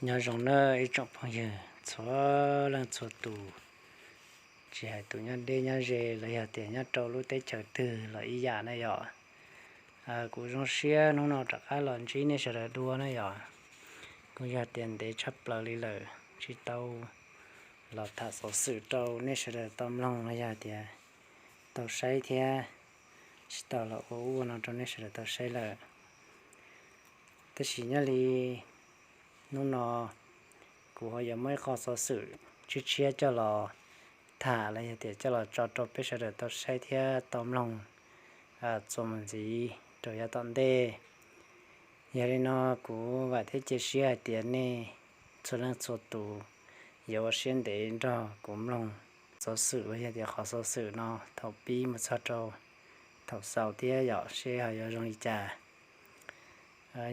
Nyob zoo na ib tsoom phooj ywg txhua leej txhua tus, tsis hais tus nyob deb nyob ze los yog tias nyob rau lub teb chaws twg los ib yam na yom. Kuv zoo siab hnub no rov qab los ntsib nej sawv daws dua na yom. Kuj yog tias ntev tshaj plaws li lawm tsis tau los tham xov xwm rau nej sawv daws tau mloog los yog tias tau saib thiab, tsis tau los ua ub ua no rau nej sawv daws tau saib lawm. Tab sis nyob li hnub no kuv ho yuav muab ib qho xov xwm tshiab tshiab coj los tham los yog tias coj los tso rau peb sawv daws tau saib thiab tau mloog txuas mus ntxiv rau yav tom ntej. Yog li no kuv vam thiab cia siab hais tias nej txhua leej txhua tus yuav ua siab ntev nrog kuv mloog xov xwm los yog tias qhov xov xwm no thaum pib mus txog rau thaum xaus thiab yom, seb ho yuav zoo li cas.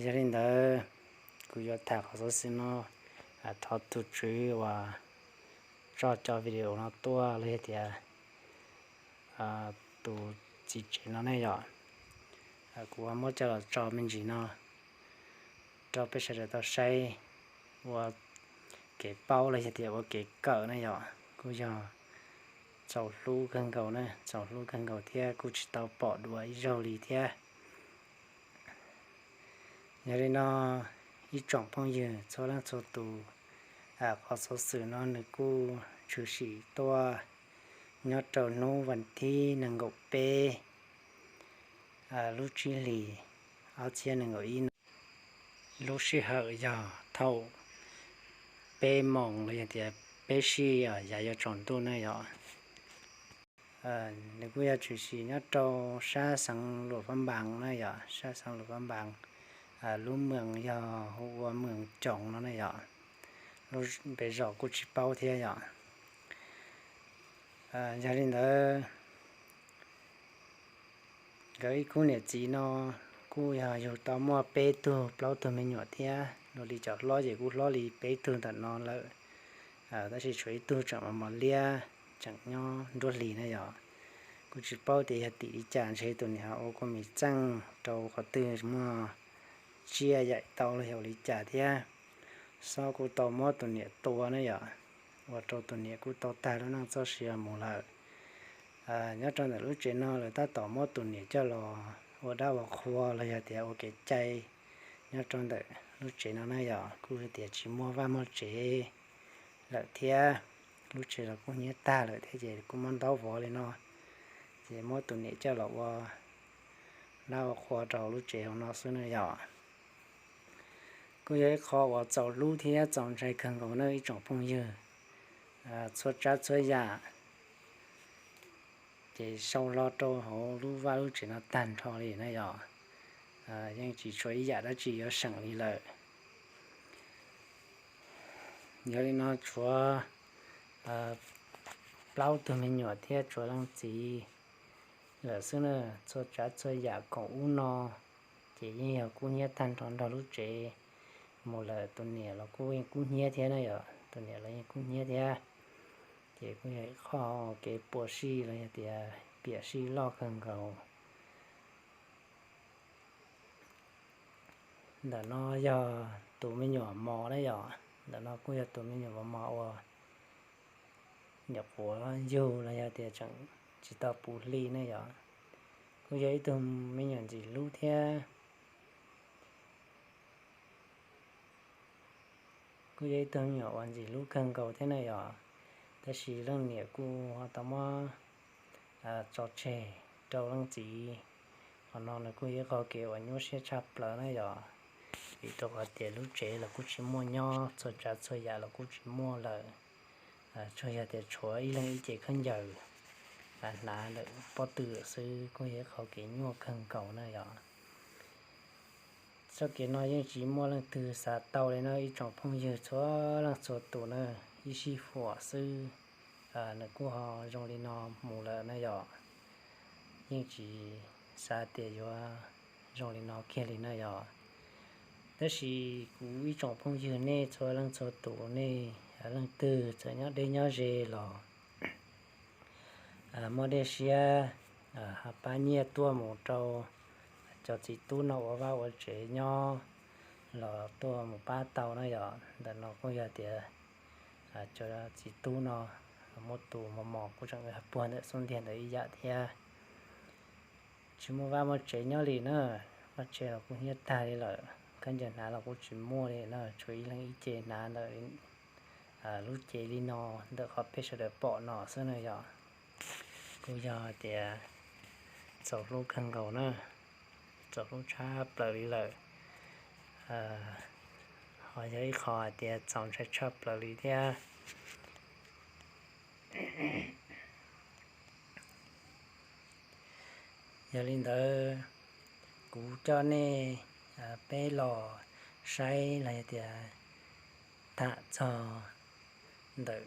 Yog li ntawd, kuv yuav tham qhov xov xwm no, thov tus tswv uas tso cov video no tuaj los yog tias tus txiv tsev no ne yom, kuv muab coj los tso me ntsis no rau peb sawv daws tau saib ua kev paub los yog tias ua kev kawm na yom. Kuj yog txaus hlub kawg nkaus na, txaus hlub kawg nkaus thiab kuj tsis tau pom dua ib zaug li thiab. Yog li no, ib tsoom phooj ywg txhua leej txhua tus, qhov xov xwm no nws kuj tshwm sim tuaj nyob rau hnub vas thib nees nkaum peb lub tsib hlis ob txhiab nees nkaum ib no. Lub sij hawm yog thaum peb moos los yog tias peb sij yav yuav tsaus ntuj na yom. Nws kuj yog tshwm sim nyob rau sab xeev Luam Phab Npaas na yom, sab xeev Luam Phab Npaas, lub moos yog hu ua moos Coos no na yom. Lub npe zos kuj tsis paub thiab yom. Yog li ntawd, nkawd ib khub niam txiv no kuj yog yug tau muaj peb tug plaub tug me nyuam thiab, luag li cov hlob ces kuj hlob li peb tug ntawm no lawm. Tab sis tshuav ib tug tseem mos mos liab tseem nyob nruab hlis na yom. Kuj tsis paub tias yog tim li cas, ntshe tus niam ua kua mis txeej rau qhov twg muaj tsiaj yaim tau los yog ua li cas thiab, xob kuj tau muab tus niam tua na yom, ua rau tus niam kuj tau tag lub neej txoj sia mus lawm. Nyob rau ntawm lub tsev no lawv tab tom muab tus niam coj los ua dab ua qhua los yog tias ua kev cai nyob rau ntawm lub tsev no na yom, kuj tias tsis muaj vaj muaj tsev lawm thiab, lub tsev los kuj hnyiab tag lawm thiab ces kuj muab ntaub vov li no, ces muab tus niam coj los ua dab ua qhua rau lub tsev hauv no xwb na yom. Kuj yog ib qho uas txaus hlub thiab txaus ntshai kawg nkaus na ib tsoom phooj ywg. Txhua tsav txhua yam ces sau hlo rau hauv lub vaj lub tsev no tag nrho li na yom. Yeej tsis tshuav ib yam dab tsi yuav seem li lawm. Yog li no tshuav plaub tug me nyuam thiab tshuav leej txiv lawm xwb na. Txhua tsav txhua yam koom ub no ces yeej yog kub hnyiab tag nrho nrog lub tsev mus lawm. Tus niam los kuj yeej kub hnyiab thiab na yom, tus niam los yeej kub hnyiab thiab. Ces kuj yog ib qho kev puas sij los yog tias piam sij loj kawg nkaus. Ntawm no yog tus me nyuam mos na yom, ntawm no kuj yog tus me nyuam mos mos uas nyuam qhuav yug los yog tias tseem tsis tau puv hli ne yom. Kuj yog ib tug me nyuam ntxim hlub thiab, kuj yog ib tug me nyuam uas ntxim hlub kawg nkaus thiab ne yom. Tab sis leej niam kuj ho tau muab tso tseg rau leej txiv. Qhov no nws kuj yog ib qho kev uas nyuaj siab tshaj plaws na yom, vim rau qhov tias lub tsev los kuj tsis muaj nyob, txhua tsav txhua yam los kuj tsis muaj lawm. Tsuas yog tias tshuav ib leeg ib ce khaub ncaws hnav ntawm pob tw xwb, kuj yog ib qho kev nyuaj kawg nkaus na yom. Txoj kev no yeej tsis muaj leej twg xav tau li na ib tsoom phooj ywg txhua leej txhua tus na, ib sij huam xwb nws kuj ho zoo li no mus lawm na yom. Yeej tsis xav tias yuav zoo li no kiag li na yom. Tab sis kuv ib tsoom phooj ywg nej txhua leej txhua tus, nej leej twg txawm nyob deb nyob ze los muaj dej siab ha pab nyiaj tuaj mus rau cov txiv tub no ua vaj ua tsev nyob, los tuaj mus pab tau na yom. Ntawm no kuj yog tias cov txiv tub no muab tus mos mos kuj tseem puag ntawm xub ntiag ntawd ib yam thiab. Tsis muaj vaj muaj tsev nyob li na, vaj tsev los kuj hnyiab tag li lawm, khaub ncaws hnav los kuj tsis muaj li na, tshuav ib leeg ib ce hnav ntawm lub cev li no ntawm qhov peb sawv daws pom no xwb na yom. Kuj yog tias txaus hlub kawg nkaus na, txaus hlub tshaj plaws li lawm. Ho yog ib qho hais tias txaus ntshai tshaj plaws li thiab. Yog li ntawd, kuv coj nej peb los saib los yog tias tham txog ntawm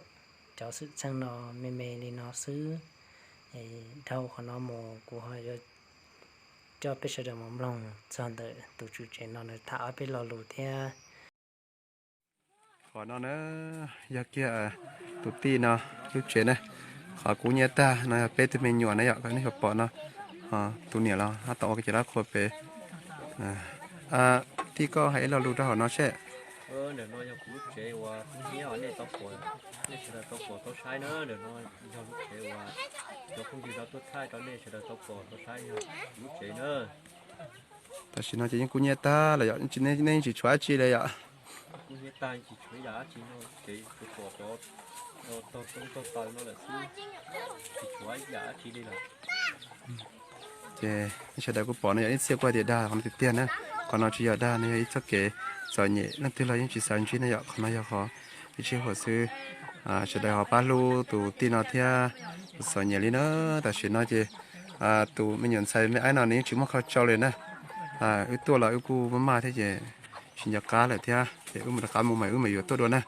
cov xwm txheej no me me li no xwb. Dhau qhov no mus kuv ho yuav coj peb sawv daws mus mloog txog ntawm tus tswv tsev no nws tham ob peb lo lus thiab. Qhov no na yog kiag tus tij no lub tsev na. Qhov kub hnyiab tag no yog peb tug me nyuam na yom, nej puas pom no. Tus niam los ho tau ua kiag cov lab qhua pem. Tij, koj hais ib lo lus rau hauv no seb. Ntawm no yog kuv lub tsev uas kub hnyiab uas nej tau pom, nej sawv daws tau pom tau saib na. Ntawm no yog lub tsev uas cov phooj ywg no tuaj thaij rau nej sawv daws tau pom tau saib, yog kuv lub tsev na. Tam sim no ces yeej kub hnyiab tag lawm yom, nej yeej tsis tshuav dab tsi li yom. Kub hnyiab tag, tsis tshuav yam dab tsi no, tsev tsuas pom cov tog tog taw no lawm xwb, tsis tshuav yam dab tsi li lawm. Ces nej sawv daws kuj pom no yog ib txhia kuj hais tias dag qhov no tiag tiag na. Qhov no tsis yog dag, no yog ib txoj kev txom nyem, leej twg los yeej tsis xav ntsib na yom. Qhov no yog qhov ib tsij huam xwb. Sawv daws ho pab hlub tus tij no thiab, txom nyem li na. Tam sim no ces tus me nyuam ntxhais me aib no nws yeej tsis muaj qhov tsaus li na. Wb tuaj los wb kuj maj maj thiab ces tsis nco qab lawm thiab, ces wb mam rov qab mus mas wb mam yuav tuaj dua na.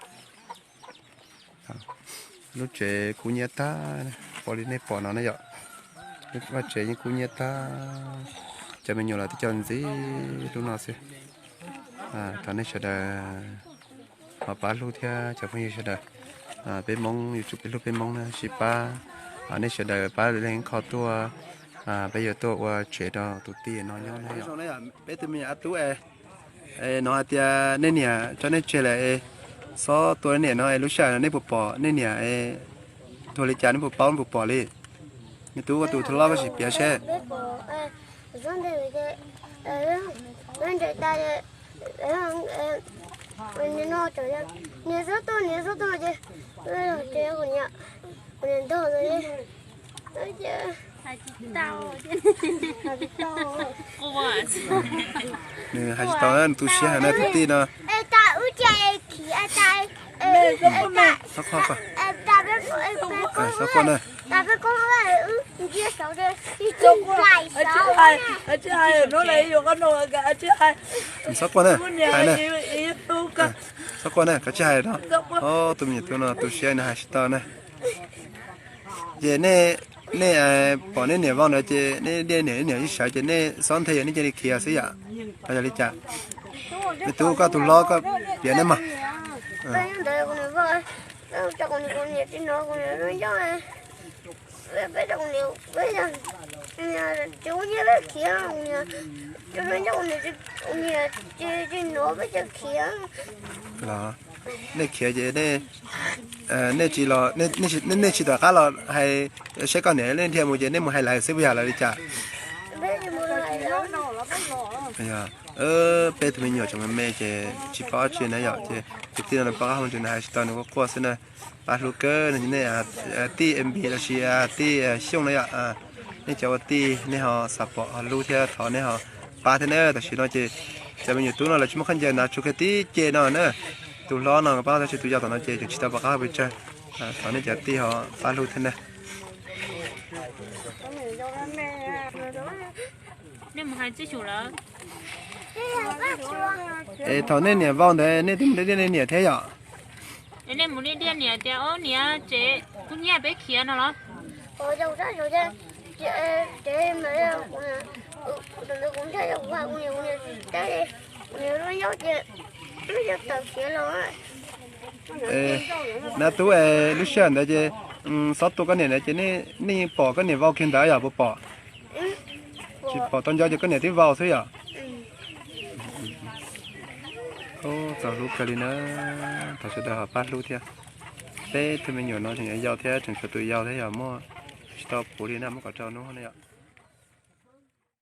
Lub tsev kub hnyiab tag, pom li nej pom no na yom. Lub vaj tsev yeej kub hnyiab tag, cov me nyuam los twb coj ntxiv lub no xwb. Thov nej sawv daws ho pab hlub thiab cov phooj ywg sawv daws. Peb Hmoob yuav tsum peb hlub peb Hmoob na, sib pab. Nej sawv daws pab leej qho tuaj, peb yuav tuaj ua tsev rau tus tij no nyob na yom. Peb tus me nyuam a tub no hais tias nej niam tso nej tseg lawm, xob tua nej niam no es lub sij hawm no nej puas pom nej niam, tuag li cas nej puas paub, nej puas pom li? Me tub, koj tus thab loj koj sim piav seb. Niam xob tua, niam xob tua ces kuv niam, kuv niam ntog ntawd li. Nws hais tsis tau na, nws tu siab heev na tus tij no. Xob quaj na. Tsis hais, tsis hais, no, hais na. Tsis hais, tsis hais no. Tus me nyuam tub no tu siab nws hais tsis tau na. Ces nej, nej pom nej niam vau ntawd ces nej niam, niam ib sawv ces nej xob nthe yog nej cia li khiav xwb yom, los yog li cas? Me tub, koj tus hlob koj piav nej mog. Los, nej khiav ces nej, nej tsis los, nej tsis tom qab los hais saib koj niam, nej dhia mus ces nej mus hais lawv xwb puas yog los li cas? Peb tus me nyuam tseem me me ces tsis paub dab tsi na yom, ces tus tij no nws paub qab hau ces nws hais tsis tau, nws quaj quaj xwb na. Pab hlub kawg, nej tij Npis los sis tij Xyooj na yom, nej cov ua tij nej ho xav pom ho hlub thiab thov nej ho pab thiab na. Tam sim no ces cov me nyuam tub no lawv tsis muaj khaub ncaws hnav, tshuav kiag tib ce no na. Tus hlob no pab tab sis tus yau tom no ces tseem tsis tau pom qab hau pes tsawg. Thov nej cov tij ho pab hlub thiab na. Es thaum nej niam vau ntawd nej twb mus diaj nej niam thiab yom? Nej mus diaj niam tias, o niam, tsev kub hnyiab peb khiav no los? Na tub, lub sij hawm ntawd ces xob tua koj niam ntawd ces nej yeej pom koj niam vau kiag ntawd yom, puas pom? Tsis pom tau nco ces koj niam twb vau xwb yom? Txaus hlub kawg li na, thov sawv daws ho pab hlub thiab. Peb tug me nyuam no tseem yau thiab, tseem tshuav tus yau thiab, yog muaj tsis tau puv li na, muab kom rau hnub no yom.